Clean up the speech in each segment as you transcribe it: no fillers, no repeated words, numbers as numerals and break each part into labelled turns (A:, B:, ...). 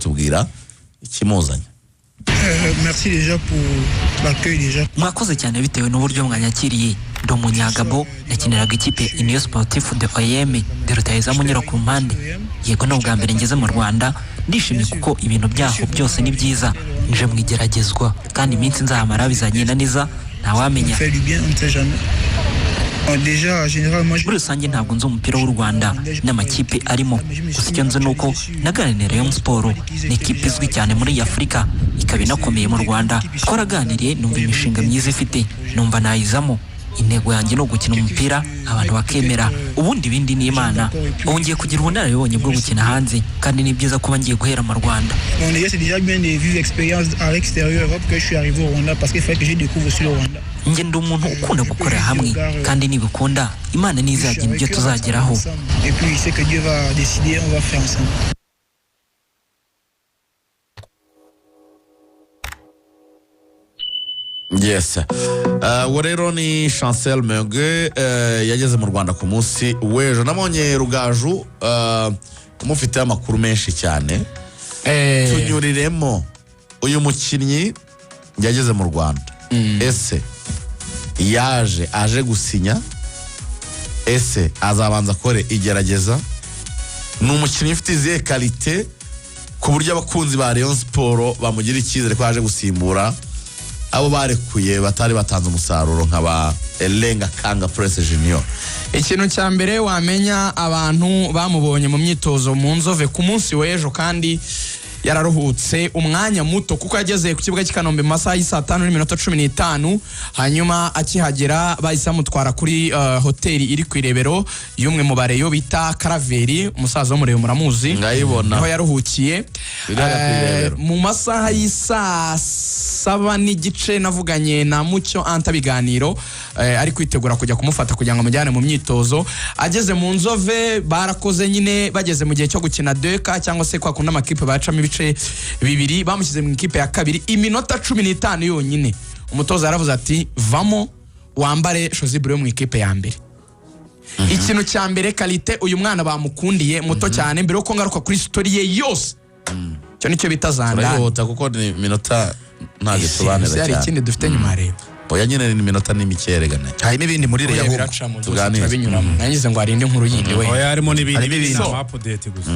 A: kutubwira ikimuzanye.
B: Merci déjà pour l'accueil déjà.
C: Mwakoze cyane bitewe n'uburyo mwanyakiriye. Ndi Umunyagabo, nakiniraga ikipe Union Sportive de Oyem de rutahizamu unyura ku mpande. Yego, ni ubwa mbere ngeze mu Rwanda. Ndishimye kuko ibintu byaho byose ni byiza. Nje mu igeragezwa kandi iminsi nzahamara bizagenda neza, ntawamenya.
B: Fait du bien, on ne sait jamais. Déjà, généralement,
C: Muri rusange ntabwo nzi umupira w'u Rwanda n'amakipe arimo. Gusa icyo nzi ni uko naganiriye na Rayon Sport, ni ikipe izwi cyane muri Afurika, ikaba inakomeye mu Rwanda. Twaraganiriye, numva imishinga myiza ifite, numva nayizamo. Intego yanjye ni ugukina umupira abantu bakemera, ubundi ibindi ni Imana. Ubu ngiye kugira ubunararibonye bwo gukina hanze kandi ni byiza kuba ngiye guhera mu Rwanda.
B: Bon, déjà, c'est déjà bien de vivre l'expérience à l'extérieur avant que je suis arrivé au Rwanda parce qu'il fallait que je découvre aussi le Rwanda.
C: Njye ndi umuntu ukunda gukorera hamwe kandi nibikunda Imana nizagena ibyo tuzageraho.
B: Et puis, ce que Dieu va décider, on va faire ensemble.
A: Yes. Uwo rero ni Chancel Mbengue, yageze mu Rwanda ku munsi w'ejo. Nabonye Rugaju umufiteho amakuru menshi cyane. Tunyuriremo, uyu mukinnyi yageze mu Rwanda, ese yaje aje gusinya? Ese azabanza akore igerageza? Ni umukinnyi ufite izihe qualité ku buryo abakunzi ba Rayon Sport bamugira icyizere ko yaje gusimbura abo barekuye batari batanze umusaruro nka ba Elenga Kanga Prince Junior?
D: Ikintu cya mbere wamenya, abantu bamubonye mu myitozo mu Nzove ku munsi w'ejo kandi yararuhutse umwanya muto, kuko yageze ku kibuga cy'i Kanombe mu masaha y'i 5:15. Hanyuma akihagera bahise bamutwara kuri hoteli iri ku Irebero y'umwe mu bareyo bita Karaveri, umusaza w'umurebe muramuzi.
A: Ndayibona.
D: Niho yaruhukiye.
A: Iri hariya ku Irebero.
D: Mu masaha y'isaa 7:30 navuganye na Mucyo Anta Biganiro, ari kwitegura kujya kumufata kugira ngo amujyane mu myitozo. Ageze mu Nzove barakoze nyine, bageze mu gihe cyo gukina deka cyangwa se kwa kundi amakipe bacamo ibice bibiri, bamushyize mu ikipe ya kabiri. Iminota 15 yonyine, umutoza yaravuze ati: "Vamo wambare chasuble yo mu ikipe ya mbere." Ikintu cya mbere, qualité uyu mwana bamukundiye, muto cyane. Mbere yuko ngaruka kuri story ye yose, icyo nicyo bita zandani.
A: Turayihuta kuko ni iminota ntabwo itubanira
D: Ese hari
A: cyane.
D: ikindi dufite nyuma rero?
A: Oya nyine, ni iminota ni mike regane.
E: Hari n'ibindi muri
D: Oya,
E: Rayon ahubwo.
D: biracamo byose.
A: Tuganire.
D: Turabinyuramo. Nangize ngo hari indi nkuru yindi we.
F: Oya, harimo n'ibindi.
E: Harimo ibindi.
F: Ni ama update gusa.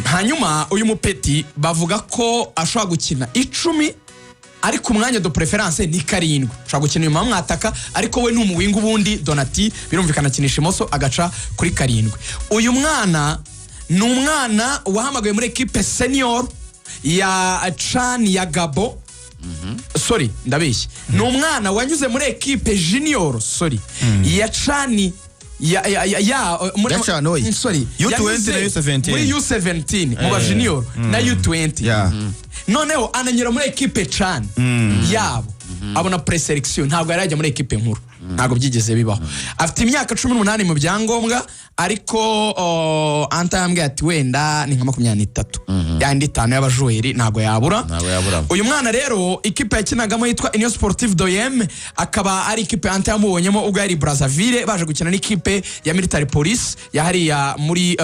D: Hanyuma uyu mupeti bavuga ko ashobora gukina 10, ariko umwanya de préférence ni 7. Ushobora gukina inyuma mwataka, ariko we ni umuwinga ubundi. Donati birumvikana akinisha imoso, agaca kuri 7. Uyu mwana ni umwana wahamagawe muri ekipe senior ya CHAN ya Gabo. Sorry, ndabeshye, ni umwana wanyuze muri ekipe junior, sorry, ya CHAN ya muri,
E: Ya CHAN, oya.
D: Sorry.
E: U20
D: Yanyuze
E: na U17.
D: muri U17 mu ba junior na U20. Noneho ananyura muri ekipe CHAN yabo, abona preselection. Ntabwo yari yajya muri ekipe nkuru, ntabwo byigeze bibaho. Afite imyaka 18 mu byangombwa, ariko Anta yambwiye ati wenda ni nka 23, yandi 5 y'abajuweri ntabwo yabura.
A: Ntabwo yabura.
D: Uyu mwana rero, ikipe yakinagamo yitwa Union Sportive d'Oyem, akaba ari ikipe Anta yamubonyemo ubwo yari i Brazzaville, baje gukina n'ikipe ya Military Police ya hariya muri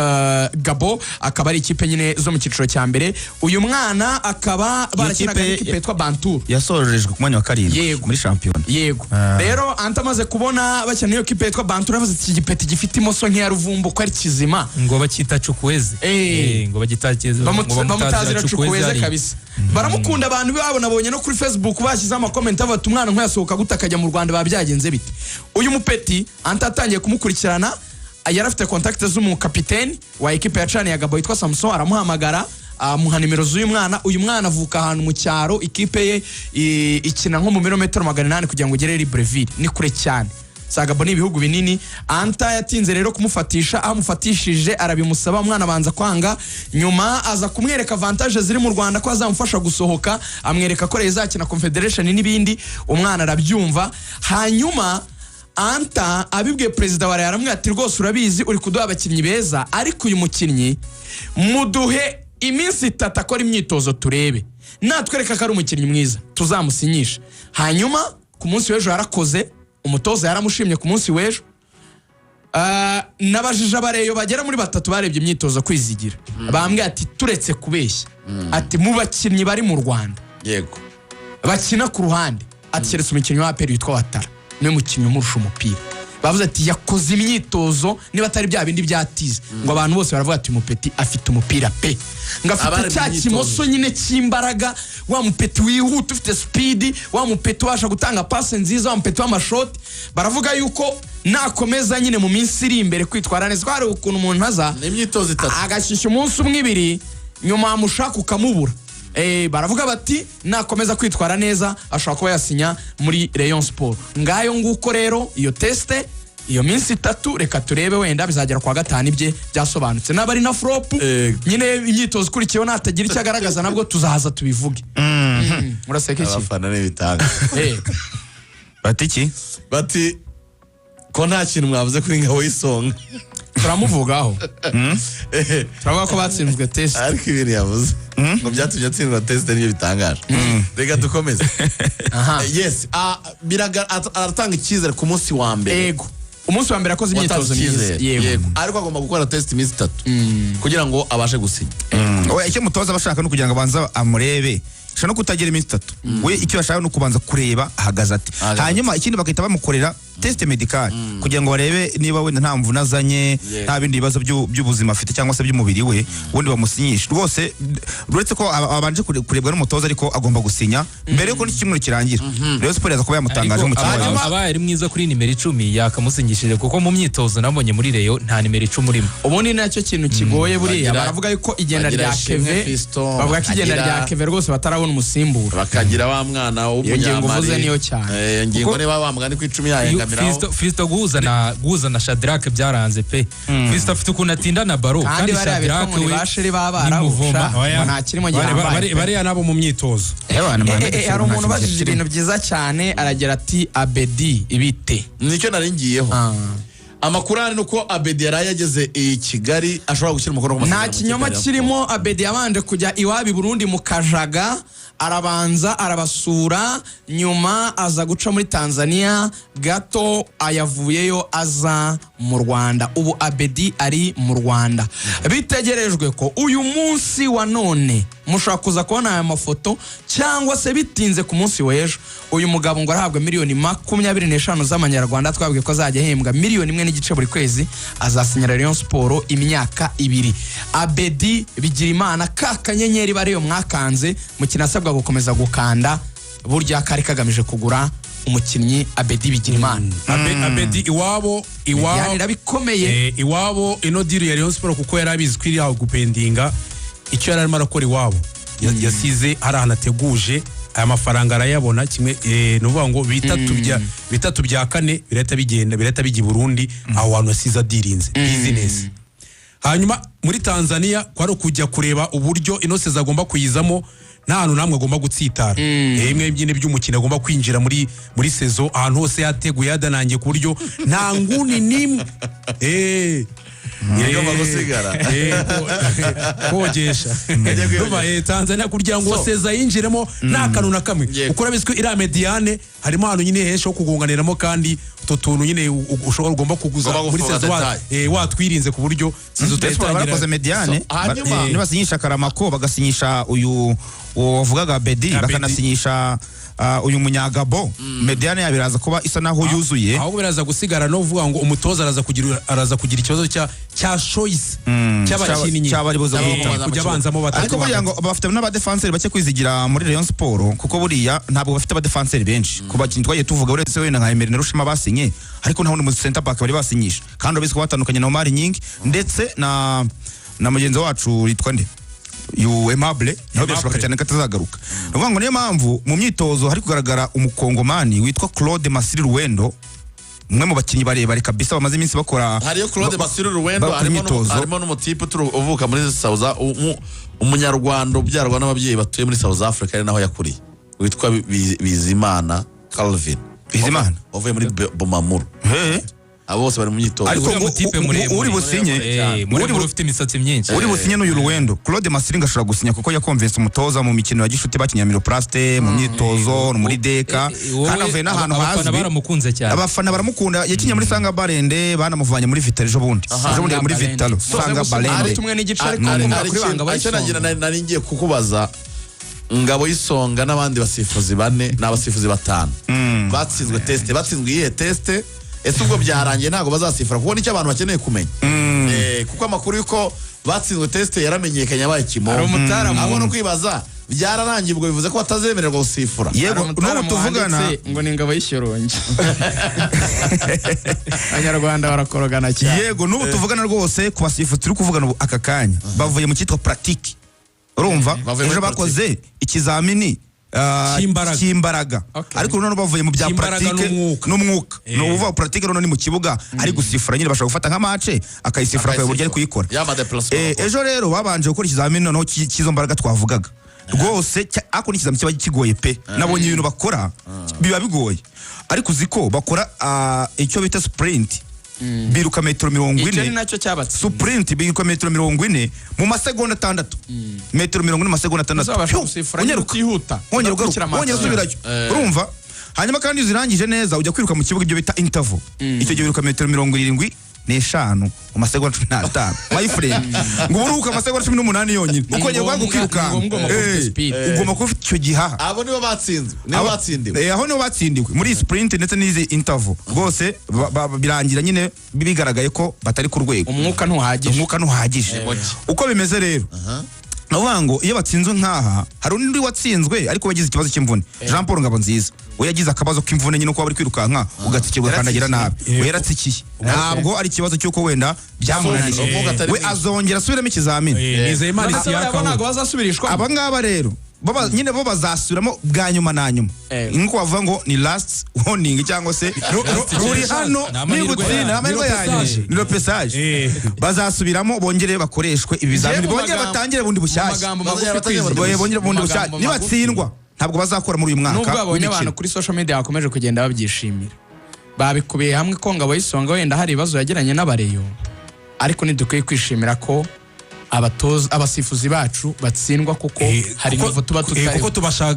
D: Gabo, akaba ari ikipe nyine zo mu cyiciro cya mbere. Uyu mwana akaba barakinaga
E: kipe
D: n'ikipe yitwa Bantour.
E: Yasorejwe ku mwanya wa 7
D: Yego.
E: muri shampiyona.
D: Yego. Rero Anta amaze kubona bakina n'iyo kipe yitwa Bantour, yavuze ati: "Iki gipeti gifite imoso nk'iya Ruvumbu ko ari kizima."
G: Ngo bacyita Cukweze. Ngo bagita ngo
D: Bamutazira Cukweze
G: hariya.
D: Kabisa baramukunda. Abantu babo nabonye no kuri Facebook bashyizeho amakomenti bavuga ati: "Umwana nk'uyasohoka gute akajya mu Rwanda? Biba byagenze bite?" Uyu mupeti Anta atangiye kumukurikirana, yari afite contact z'umukapiteni wa ekipe ya CHAN ya Gabo witwa Samson, aramuhamagara amuha nimero z'uyu mwana. Uyu mwana avuka ahantu mu cyaro, ikipe ye ikina nko mu birometero 800 kugira ngo ugere Libreville, ni kure cyane. Za Gabo ni ibihugu binini. Anta yatinze rero kumufatisha, aho amufatishije arabimusaba, umwana abanza kwanga. Nyuma aza kumwereka avantage ziri mu Rwanda, ko azamufasha gusohoka, amwereka ko izakina Confederation n'ibindi, umwana arabyumva. Hanyuma Anta abibwiye perezida wa Rayon, aramubwira ati: "Rwose urabizi uri kuduha abakinnyi beza, ariko uyu mukinnyi muduhe iminsi 3 akora imyitozo turebe, natwereka ko ari umukinnyi mwiza tuzamusinyisha." Hanyuma ku munsi w'ejo yarakoze, umutoza yaramushimye ku munsi w'ejo. Nabajije abareyo bagera muri batatu barebye imyitozo kwizigira, bambwiye ati turetse kubeshya, ati mu bakinnyi bari mu Rwanda bakina ku ruhande, ati keretse umukinnyi wa APR witwa Watara niwe mukinnyi umurusha umupira. Bavuze ati yakoze imyitozo, niba atari bya bindi byatize, ngo abantu bose baravuga ati umupeti afite umupira pe, ngo afite
A: Abari mu
D: cya
A: myitozo.
D: kimoso nyine cy'imbaraga, wa mupeti wihuta ufite speed, wa mupeti ubasha gutanga passe nziza, wa mupeti w'amashoti. Baravuga yuko nakomeza nyine mu minsi iri imbere kwitwara neza, ko hari ukuntu umuntu aza
A: Ni imyitozo itatu.
D: agashyushya umunsi umwe, ibiri, nyuma wamushaka ukamubura. Baravuga bati nakomeza kwitwara neza ashobora kuba yasinya muri Rayon Sport. Ngayo nguko rero iyo test, iyo minsi 3, reka turebe wenda bizagera kwa gatanu ibye byasobanutse. Naba ari na flop nyine, imyitozo ikurikiyeho natagira icyo agaragaza nabwo tuzaza tubivuge. Uraseka iki?
A: Abafana n'ibitanga.
E: Bati iki?
A: Bati ko nta kintu mwavuze kuri Ngabo y'Isonga?
D: Turamuvugaho, turavuga ko batsinzwe test.
A: Ariko ibintu yavuze ngo byatumye atsindwa test nibyo bitangaje. Reka dukomeze. Yes, aratanga icyizere ku munsi wa mbere.
D: Ego, umunsi wa mbere akoze
A: Watanze
D: imyitozo myiza.
A: icyizere.
D: Yego.
A: Ariko agomba gukora test iminsi 3 kugira ngo abashe gusinya.
E: Oya, icyo mutoza aba ashaka ni ukugira ngo abanze amurebe. Ashobora no kutagira iminsi 3, we icyo bashaka ni ukubanza kureba ahagaze ate.
A: Ahagaze.
E: Hanyuma ikindi bagahita bamukorera test médical kugira ngo barebe niba wenda nta mvune azanye, nta bindi bibazo by'ubuzima afite cyangwa se by'umubiri we, ubundi bamusinyishe. Rwose uretse ko abanje kurebwa n'umutoza, ariko agomba gusinya mbere yuko n'iki cyumweru kirangira. Rayon Sport yaza kuba yamutangaje
G: Ariko
E: mu cyumweru.
G: abaye ari mwiza kuri nimero 10 yakamusinyishije, kuko mu myitozo nabonye muri Rayon nta nimero 10 urimo.
D: Ubundi nacyo kintu kigoye buriya.
A: Bagira-
D: Baravuga yuko igenda
A: bagira
D: rya
A: Ishimwe
D: Keve,
A: Fiston,
D: bavuga ko igenda rya Keve rwose batarabona umusimbura.
A: Bakagira wa mwana
D: Iyo ngingo
A: w'umunyamari.
D: uvuze niyo cyane.
A: Iyo ngingo
G: Kuko-
A: niba wa mugani ku 10 yahengamiraho.
G: Fiston guhuza na Shadrack byaranze pe. Fiston afite ukuntu atinda na baro,
D: Kandi
G: kandi
D: bariya bitwa
G: Shadrack
D: ngo ni
G: we
D: ba sheri b'Abarabu,
G: ni muvoma.
D: sha.
F: Oya.
D: Ngo nta kirimo gihambaye pe.
F: Bariya nabo mu myitozo.
D: Hari umuntu ubajije ibintu byiza cyane, aragira ati Abedi ibite?
A: Nicyo nari ngiyeho. Amakuru ahari ni uko Abedi yari yageze i Kigali, ashobora gushyira umukono ku
D: Nta
A: masezerano mu
D: kinyoma
A: ikipe ya
D: kirimo. Abedi yabanje kujya iwabo i Burundi mu Kajaga, arabanza arabasura, nyuma aza guca muri Tanzania gato, ayavuyeyo aza mu Rwanda. Ubu Abedi ari mu Rwanda. Bitegerejwe ko uyu munsi wa none mushobora kuza kubona aya mafoto, cyangwa se bitinze ku munsi w'ejo. Uyu mugabo ngo arahabwa miliyoni 25 z'amanyarwanda. Twabwiye ko azajya ahembwa miliyoni 1.5 buri kwezi, azasinyira Rayon Sport imyaka 2. Abedi Bigirimana, ka kanyenyeri bariyo mwakanze mukino, asabwa gukomeza gukanda, burya kari kagamije kugura umukinnyi Abedi Bigirimana.
F: Abedi iwabo iwabo
D: Ibiganiro bikomeye.
F: Iwabo ino deal ya Rayon Sport, kuko yari abizi ko iri aho gupendinga, icyo yari arimo arakora iwabo yasize hari ahantu ateguje aya mafaranga arayabona kimwe. Ni ukuvuga ngo bitatu bya kane birahita bigenda, birahita bijya i Burundi, aho hantu yasize adirinze business. Hanyuma muri Tanzania kwari ukujya kureba uburyo ino saison agomba kuyizamo, nta hantu namwe agomba gutsitara. Imwe nyine by'umukino agomba kwinjira muri saison ahantu hose yateguye, yadanangiye, ku buryo nta nguni n'imwe
A: Igomba gusigara.
F: Kogesha. Urumva, Tanzania kugira ngo saison yinjiremo nta kantu na kamwe. Kuko urabizi ko iriya médiane harimo ahantu nyine henshi ho kugunganiramo, kandi utwo tuntu nyine ushobora ugomba kuguza
A: Ugomba
F: muri
A: gufunga
F: saison
A: detail.
F: watwirinze ku buryo saison
E: Rayon Sport barakoze
F: utayitangira.
E: médiane.
A: So, hanyuma-
E: Nibasinyisha Karamako, bagasinyisha uyu wavugaga Abedi,
F: Abedi.
E: bakanasinyisha uyu munyagabo, médiane yabo iraza kuba isa naho yuzuye.
F: Ahubwo biraza gusigara no kuvuga ngo umutoza araza kugira ikibazo cya choice cy'abakinnyi
E: Cy'abari buze guhitamo.
F: Kujya abanzamo batatu.
E: Ariko buriya ngo bafite n'abadefanseri bake kwizigira muri Rayon Sport, kuko buriya ntabwo bafite abadefanseri benshi ku bakinnyi twagiye tuvuga, uretse wenda nka Emery na Rushema basinye, ariko nta wundi mu center back bari basinyisha. Kandi urabizi ko batandukanye na Omar Nyingi ndetse na mugenzi wacu yitwa nde, yu Aimable, nawe birashoboka cyane ko atazagaruka. Ni ukuvuga ngo niyo mpamvu mu myitozo hari kugaragara umukongomani witwa Claude Masiri Ruwendo, umwe mu bakinnyi barebare kabisa bamaze iminsi bakora
A: Hariyo Claude Basiru Ruwendo,
E: bakora
A: harimo
E: imyitozo.
A: Harimo n'umutipe uvuka muri South, umunyarwanda ubyarwa n'ababyeyi batuye muri South Africa, ari naho yakuriye, witwa Bizimana Calvin.
E: Bizimana?
A: Wavuye muri Bomamuru.
E: He?
A: Abo bose bari mu myitozo.
E: Ariko
G: Uriya
E: ngo
G: mutipe muremure.
E: uri businye
G: Muremure ufite imisatsi myinshi.
E: Uri businye n'uyu Ruwendo Claude Masiringa ashobora gusinya, kuko yakonvense umutoza mu mikino ya gishuti bakinnye Miroplast, mu myitozo muri Deka,
G: Wowe,
E: kandi avuye n'ahantu
G: abafana
E: hazwi.
G: baramukunze cyane.
E: Abafana baramukunda. Yakinnye muri Sanga Barende, banamuvanye muri Vitalo ejo bundi. Ejo bundi yari muri
D: Barende.
E: Vitalo, Sanga Barende.
D: Tumwe n'igice, ariko kuvuga kuri Banga
A: Icyo nagira
D: Bayisonga.
A: nari ngiye kukubaza, Ngabo y'Isonga n'abandi basifuzi bane, ni abasifuzi batanu batsinzwe test. Batsinzwe iyihe test? Ese ubwo byarangiye, ntabwo bazasifura? Kuko nicyo abantu bakeneye kumenya. Kuko amakuru y'uko batsinzwe test yaramenyekanye, yabaye kimomo.
D: Hari umutaramu.
A: Ahubwo no kwibaza, byararangiye ubwo bivuze ko batazemererwa gusifura?
E: Yego.
D: Hari umutaramu
E: N'ubu tuvugana
D: wanditse ngo ni Ingabo y'Ishyorongi. Abanyarwanda barakorogana cyane.
E: Yego, n'ubu tuvugana rwose, ku basifuzi turi kuvugana ubu aka kanya, bavuye mu cyitwa pratique, urumva?
A: Bavuye muri
E: Ejo bakoze ikizamini
F: Cy'imbaraga.
E: cy'imbaraga. Ariko noneho bavuye mu bya
F: Cy'imbaraga
E: pratique
F: n'umwuka.
E: N'umwuka. Ni ukuvuga pratique noneho ni mu kibuga, ari gusifura nyine. Bashobora gufata nka match akayisifura, akareba uburyo ari kuyikora.
A: Ya ma déplacement bakora.
E: Ejo rero babanje gukora ikizamini noneho cy'izo mbaraga twavugaga rwose, ariko ni ikizamini kiba kigoye pe. Nabonye ibintu bakora biba bigoye, ariko uzi ko bakora icyo bita sprint, biruka metero mirongo
D: Icyo ni
E: ine
D: nacyo cyabatsinze.
E: Sprint, biruka metero 40 mu masegonda 6, metero 40 mu masegonda 6.
D: Uzabasha
E: Pyu,
D: gusifura
E: unyaruka,
D: utihuta,
E: wongera
D: udakurikira
E: ugaruka, wongera
D: amatsinda.
E: usubirayo, urumva? Hanyuma kandi iyo uzirangije neza, ujya kwiruka mu kibuga, ibyo bita interval. Icyo gihe wiruka metero 75 mu masegonda 15, my friend. Ngo uburuhuka amasegonda 18 yonyine, ukongera guhaguruka ukirukanka.
D: Ni ngombwa, ugomba kuba ufite speed.
E: Ugomba kuba ufite icyo gihaha.
A: Abo nibo batsinzwe, nibo batsindiwe.
E: Aho niho batsindiwe muri iyi sprint ndetse n'izi interval rwose. Birangira nyine bigaragaye ko batari ku rwego.
D: Umwuka ntuhagije.
E: Umwuka ntuhagije. Uko bimeze rero, ni ukuvuga ngo iyo batsinzwe nk'aha, hari undi watsinzwe ariko wagize ikibazo cy'imvune, Jean Paul Ngabonziza. We yagize akabazo k'imvune nyine, uko waba uri kwirukanka ugatsikirwa, ugakandagira nabi. We yaratsikiye, ntabwo ari ikibazo cy'uko wenda byamunaniye.
A: Umwuka atari
E: We
A: mwinshi.
E: azongera asubiremo ikizamini.
F: Nizeyimana
D: None se
F: Isiyaka
D: abo
F: we.
D: ntabwo bazasubirishwa?
E: Aba ngaba rero nyine bo bazasubiramo bwa nyuma na nyuma, nk'uko bavuga ngo ni last warning, cyangwa se uri hano
G: Ni amahirwe
E: niba utsinda,
G: yanyu.
E: ni amahirwe
F: Ni
E: yanyu,
F: repesage.
E: ni repesage. Bazasubiramo, bongere bakoreshwe ibizamini,
D: Njyewe mu
E: bongere batangire bundi
D: mu
E: bushyashya.
D: magambo magufi,
A: Bazongera batangire
D: kwizigira.
A: bundi
E: Bongere bundi
D: Mu
E: bushyashya.
D: magambo magufi.
E: Nibatsindwa ntabwo bazakora muri uyu mwaka
D: Nubwo babonye
E: w'imikino.
D: abantu kuri social media bakomeje kugenda babyishimira, babikubiye hamwe ko Ngabo y'Isonga wenda hari ibibazo yagiranye n'abareyo, ariko ntidukwiye kwishimira ko abatoza, abasifuzi bacu batsindwa, kuko hari
F: Kuko-
D: niveau tuba tutariho.
F: Kuko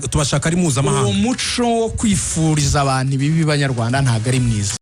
F: tubashaka ari
D: Uwo
F: mpuzamahanga.
D: muco wo kwifuriza abantu ibibi b'Abanyarwanda ntabwo ari mwiza.